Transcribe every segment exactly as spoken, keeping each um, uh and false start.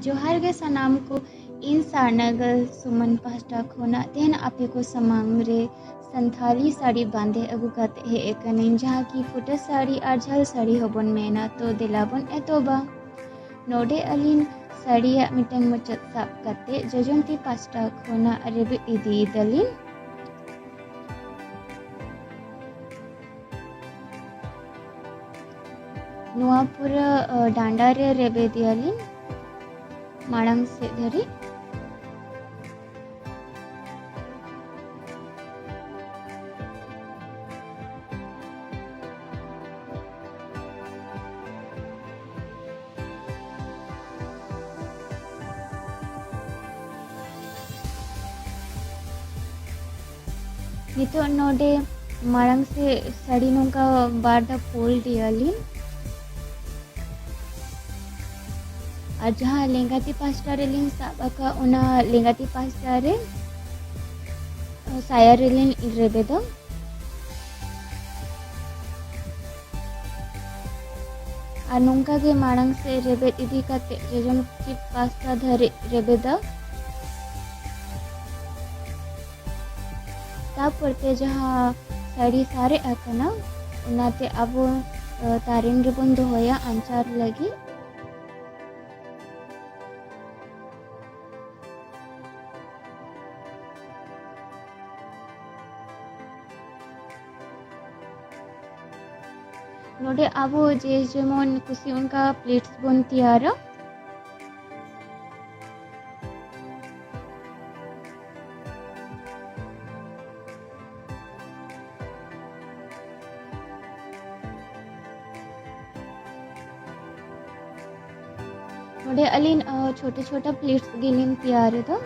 ᱡᱚᱦᱟᱨ ᱜᱮ ᱥᱟᱱᱟᱢ ᱠᱚ, ᱤᱧ ᱥᱟᱨᱱᱟᱜᱟᱞ ᱥᱩᱢᱚᱱ ᱯᱟᱦᱴᱟ ᱠᱷᱚᱱᱟᱜ ᱛᱮᱦᱮᱧ ᱟᱯᱮ ᱠᱚ ᱥᱟᱢᱟᱝ ᱨᱮ ᱥᱟᱱᱛᱷᱟᱞᱤ ᱥᱟᱹᱲᱤ ᱵᱟᱸᱫᱮ ᱟᱹᱜᱩ ᱠᱟᱛᱮ ᱦᱮᱡ ᱟᱠᱟᱱᱟᱹᱧ, ᱡᱟᱦᱟᱸ ᱠᱤ ᱯᱷᱩᱴᱟᱹ ᱥᱟᱹᱲᱤ ᱟᱨ ᱡᱷᱟᱹᱞ ᱥᱟᱹᱲᱤ ᱦᱚᱸᱵᱚᱱ ᱢᱮᱱᱟ᱾ ᱛᱚ ᱫᱮᱞᱟ ᱵᱚᱱ ᱮᱛᱚᱦᱚᱵᱟ᱾ ᱱᱚᱰᱮ ᱟᱹᱞᱤᱧ ᱥᱟᱹᱲᱤᱭᱟᱜ ᱢᱤᱫᱴᱟᱝ ᱢᱩᱪᱟᱹᱫ ᱥᱟᱵ ᱠᱟᱛᱮ ᱡᱚᱡᱚᱢ ᱛᱤ ᱯᱟᱥᱴᱟ ᱠᱷᱚᱱᱟᱜ ᱨᱮᱵᱮᱫ ᱤᱫᱤᱭᱮᱫᱟᱞᱤᱧ᱾ ᱱᱚᱣᱟ ᱯᱩᱨᱟᱹ, ᱟᱹ, ᱰᱟᱸᱰᱟ ᱨᱮ ᱨᱮᱵᱮᱫ ᱮᱭᱟᱞᱤᱧ ᱢᱟᱲᱟᱝ ᱥᱮᱫ ᱫᱷᱟᱹᱨᱤᱡ᱾ ᱱᱤᱛᱚᱜ ᱱᱚᱰᱮ ᱢᱟᱲᱟᱝ ᱥᱮᱫ ᱥᱟᱹᱲᱤ ᱱᱚᱝᱠᱟ ᱵᱟᱨ ᱫᱷᱟᱣ fold ᱮᱭᱟᱞᱤᱧ᱾ ᱟᱨ ᱡᱟᱦᱟᱸ ᱞᱮᱸᱜᱟ ᱛᱤ ᱯᱟᱥᱴᱟ ᱨᱮᱞᱤᱧ ᱥᱟᱵ ᱟᱠᱟᱫ, ᱚᱱᱟ ᱞᱮᱸᱜᱟ ᱛᱤ ᱯᱟᱥᱴᱟ ᱨᱮ ᱥᱟᱭᱟ ᱨᱮᱞᱤᱧ ᱨᱮᱵᱮᱫᱟ᱾ ᱟᱨ ᱱᱚᱝᱠᱟ ᱜᱮ ᱢᱟᱲᱟᱝ ᱥᱮᱫ ᱨᱮᱵᱮᱫ ᱤᱫᱤ ᱠᱟᱛᱮ ᱡᱚᱡᱚᱢ ᱛᱤ ᱯᱟᱥᱴᱟ ᱫᱷᱟᱹᱨᱤᱡ ᱨᱮᱵᱮᱫᱟ᱾ ᱛᱟᱨᱯᱚᱨ ᱛᱮ ᱡᱟᱦᱟᱸ ᱥᱟᱹᱲᱤ ᱥᱟᱨᱮᱡ ᱟᱠᱟᱱᱟ, ᱚᱱᱟᱛᱮ ᱟᱵᱚ, ᱟᱹ, ᱛᱟᱨᱮᱱ ᱨᱮᱵᱚᱱ ᱫᱚᱦᱚᱭᱟ ᱟᱧᱪᱟᱨ ᱞᱟᱹᱜᱤᱫ᱾ ᱱᱚᱰᱮ ᱟᱵᱚ ᱡᱮ ᱡᱮᱢᱚᱱ ᱠᱩᱥᱤ ᱚᱱᱠᱟ plates ᱵᱚᱱ ᱛᱮᱭᱟᱨᱟ᱾ ᱱᱚᱰᱮ ᱟᱹᱞᱤᱧ, ᱟᱹ, ᱪᱷᱳᱴᱟ ᱪᱷᱳᱴᱟ plates ᱜᱮᱞᱤᱧ ᱛᱮᱭᱟᱨ ᱮᱫᱟ᱾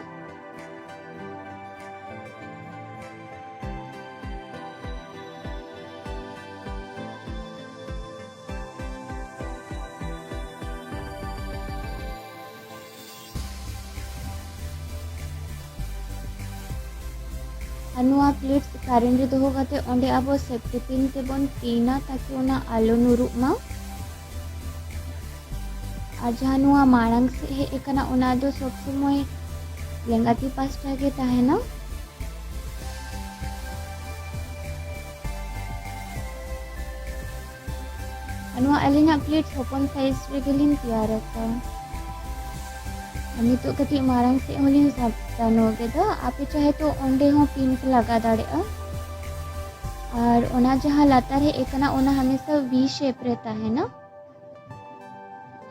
ᱟᱨ ᱱᱚᱣᱟ plates ᱛᱟᱨᱮᱱ ᱨᱮ ᱫᱚᱦᱚ ᱠᱟᱛᱮ ᱚᱸᱰᱮ ᱟᱵᱚ safety pin ᱛᱮᱵᱚᱱ pinᱟ, ᱛᱟᱠᱤ ᱚᱱᱟ ᱟᱞᱚ ᱧᱩᱨᱩᱜ ᱢᱟ᱾ ᱟᱨ ᱡᱟᱦᱟᱸ ᱱᱚᱣᱟ ᱢᱟᱲᱟᱝ ᱥᱮᱫ ᱦᱮᱡ ᱟᱠᱟᱱᱟ, ᱚᱱᱟ ᱫᱚ ᱥᱚᱵ ᱥᱚᱢᱚᱭ ᱞᱮᱸᱜᱟ ᱛᱤ ᱯᱟᱥᱴᱟ ᱜᱮ ᱛᱟᱦᱮᱱᱟ᱾ ᱟᱨ ᱱᱚᱣᱟ ᱟᱹᱞᱤᱧᱟᱜ ᱯᱞᱮᱴ ᱦᱚᱯᱚᱱ ᱥᱟᱭᱤᱡ ᱨᱮᱜᱮᱞᱤᱧ ᱛᱮᱭᱟᱨ ᱟᱠᱟᱫᱟ᱾ ᱟᱨ ᱱᱤᱛᱚᱜ ᱠᱟᱹᱴᱤᱡ ᱢᱟᱲᱟᱝ ᱥᱮᱫ ᱦᱚᱸᱞᱤᱧ ᱥᱟᱵ ᱮᱫᱟ ᱱᱚᱰᱮ ᱫᱚ᱾ ᱟᱯᱮ ᱪᱟᱦᱮ ᱛᱚ ᱚᱸᱰᱮ ᱦᱚᱸ ᱯᱤᱱ ᱯᱮ ᱞᱟᱜᱟᱣ ᱫᱟᱲᱮᱭᱟᱜᱼᱟ᱾ ᱟᱨ ᱚᱱᱟ ᱡᱟᱦᱟᱸ ᱞᱟᱛᱟᱨ ᱦᱮᱡ ᱟᱠᱟᱱᱟ, ᱚᱱᱟ ᱦᱟᱢᱮᱥᱟ ᱵᱷᱤ ᱥᱮᱯ ᱨᱮ ᱛᱟᱦᱮᱱᱟ᱾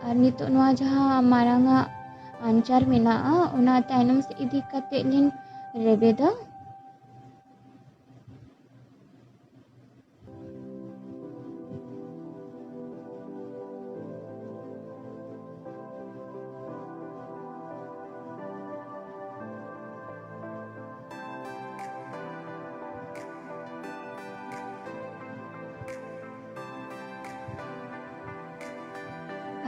ᱟᱨ ᱱᱤᱛᱚᱜ ᱱᱚᱣᱟ ᱡᱟᱦᱟᱸ ᱢᱟᱨᱟᱝ ᱟᱜ ᱟᱧᱪᱟᱨ ᱢᱮᱱᱟᱜᱼᱟ, ᱚᱱᱟ ᱛᱟᱭᱱᱚᱢ ᱥᱮᱫ ᱤᱫᱤ ᱠᱟᱛᱮ ᱞᱤᱧ ᱨᱮᱵᱮᱫᱟ᱾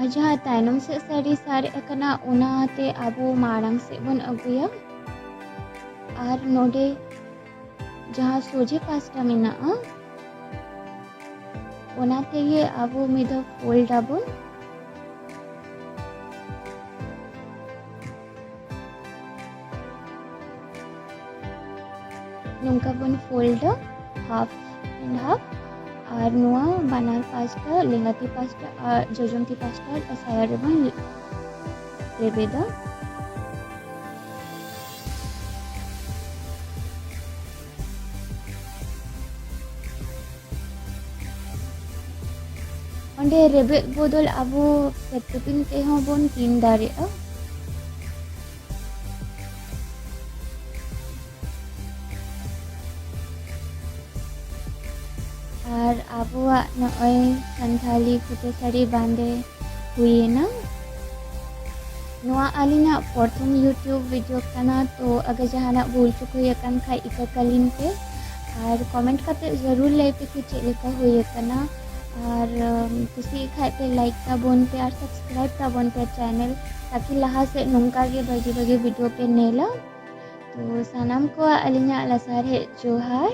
ᱟᱨ ᱡᱟᱦᱟᱸ ᱛᱟᱭᱱᱚᱢ ᱥᱮᱫ ᱥᱟᱹᱲᱤ ᱥᱟᱨᱮᱡ ᱟᱠᱟᱱᱟ, ᱚᱱᱟᱛᱮ ᱟᱵᱚ ᱢᱟᱲᱟᱝ ᱥᱮᱫ ᱵᱚᱱ ᱟᱹᱜᱩᱭᱟ᱾ ᱟᱨ ᱱᱚᱰᱮ ᱡᱟᱦᱟᱸ ᱥᱚᱡᱷᱮ ᱯᱟᱥᱴᱟ ᱢᱮᱱᱟᱜᱼᱟ, ᱚᱱᱟ ᱛᱮᱜᱮ ᱟᱵᱚ ᱢᱤᱫ ᱫᱷᱟᱣ ᱯᱷᱳᱞᱰ ᱟᱵᱚᱱ᱾ ᱱᱚᱝᱠᱟ ᱵᱚᱱ ᱯᱷᱳᱞᱰᱟ, half and half᱾ ᱟᱨ ᱱᱚᱣᱟ ᱵᱟᱱᱟᱨ ᱯᱟᱥᱴᱟ, ᱞᱮᱸᱜᱟ ᱛᱤ ᱯᱟᱥᱴᱟ ᱟᱨ ᱡᱚᱡᱚᱢ ᱛᱤ ᱯᱟᱥᱴᱟ ᱥᱟᱭᱟ ᱨᱮᱵᱚᱱ ᱨᱮᱵᱮᱫᱟ᱾ ᱚᱸᱰᱮ ᱨᱮᱵᱮᱫ ᱵᱚᱫᱚᱞ ᱟᱵᱚ ᱯᱮᱴᱨᱳᱯᱤᱱ ᱛᱮᱦᱚᱸ ᱵᱚᱱ ᱯᱤᱱ ᱫᱟᱲᱮᱭᱟᱜᱼᱟ᱾ ᱟᱨ ᱟᱵᱚᱣᱟᱜ ᱱᱚᱜᱼᱚᱭ ᱥᱟᱱᱛᱷᱟᱞᱤ ᱯᱷᱩᱴᱟᱹ ᱥᱟᱹᱲᱤ ᱵᱟᱸᱫᱮ ᱦᱩᱭᱮᱱᱟ᱾ ᱱᱚᱣᱟ ᱟᱹᱞᱤᱧᱟᱜ ᱯᱨᱚᱛᱷᱚᱢ YouTube video ᱠᱟᱱᱟ, ᱛᱚ ᱟᱜᱟᱨ ᱡᱟᱦᱟᱱᱟᱜ ᱵᱷᱩᱞ ᱪᱩᱠ ᱦᱩᱭ ᱟᱠᱟᱱ ᱠᱷᱟᱡ ᱤᱠᱟᱹ ᱠᱟᱹᱞᱤᱧ ᱯᱮ᱾ ᱟᱨ comment ᱠᱟᱛᱮ ᱡᱟᱹᱨᱩᱲ ᱞᱟᱹᱭ ᱯᱮ ᱠᱤ ᱪᱮᱫ ᱞᱮᱠᱟ ᱦᱩᱭ ᱟᱠᱟᱱᱟ᱾ ᱟᱨ, ᱩᱢ, ᱠᱩᱥᱤᱭᱟᱜ ᱠᱷᱟᱡ ᱯᱮ like ᱛᱟᱵᱚᱱ ᱯᱮ ᱟᱨ subscribe ᱛᱟᱵᱚᱱ ᱯᱮ channel, ᱛᱟᱠᱤ ᱞᱟᱦᱟ ᱥᱮᱫ ᱱᱚᱝᱠᱟ ᱜᱮ ᱵᱷᱟᱹᱜᱤ ᱵᱷᱟᱹᱜᱤ video ᱯᱮ ᱧᱮᱞᱟ᱾ ᱛᱚ ᱥᱟᱱᱟᱢ ᱠᱚᱣᱟᱜ ᱟᱹᱞᱤᱧᱟᱜ ᱞᱟᱥᱟᱨᱦᱮᱫ ᱡᱚᱦᱟᱨ᱾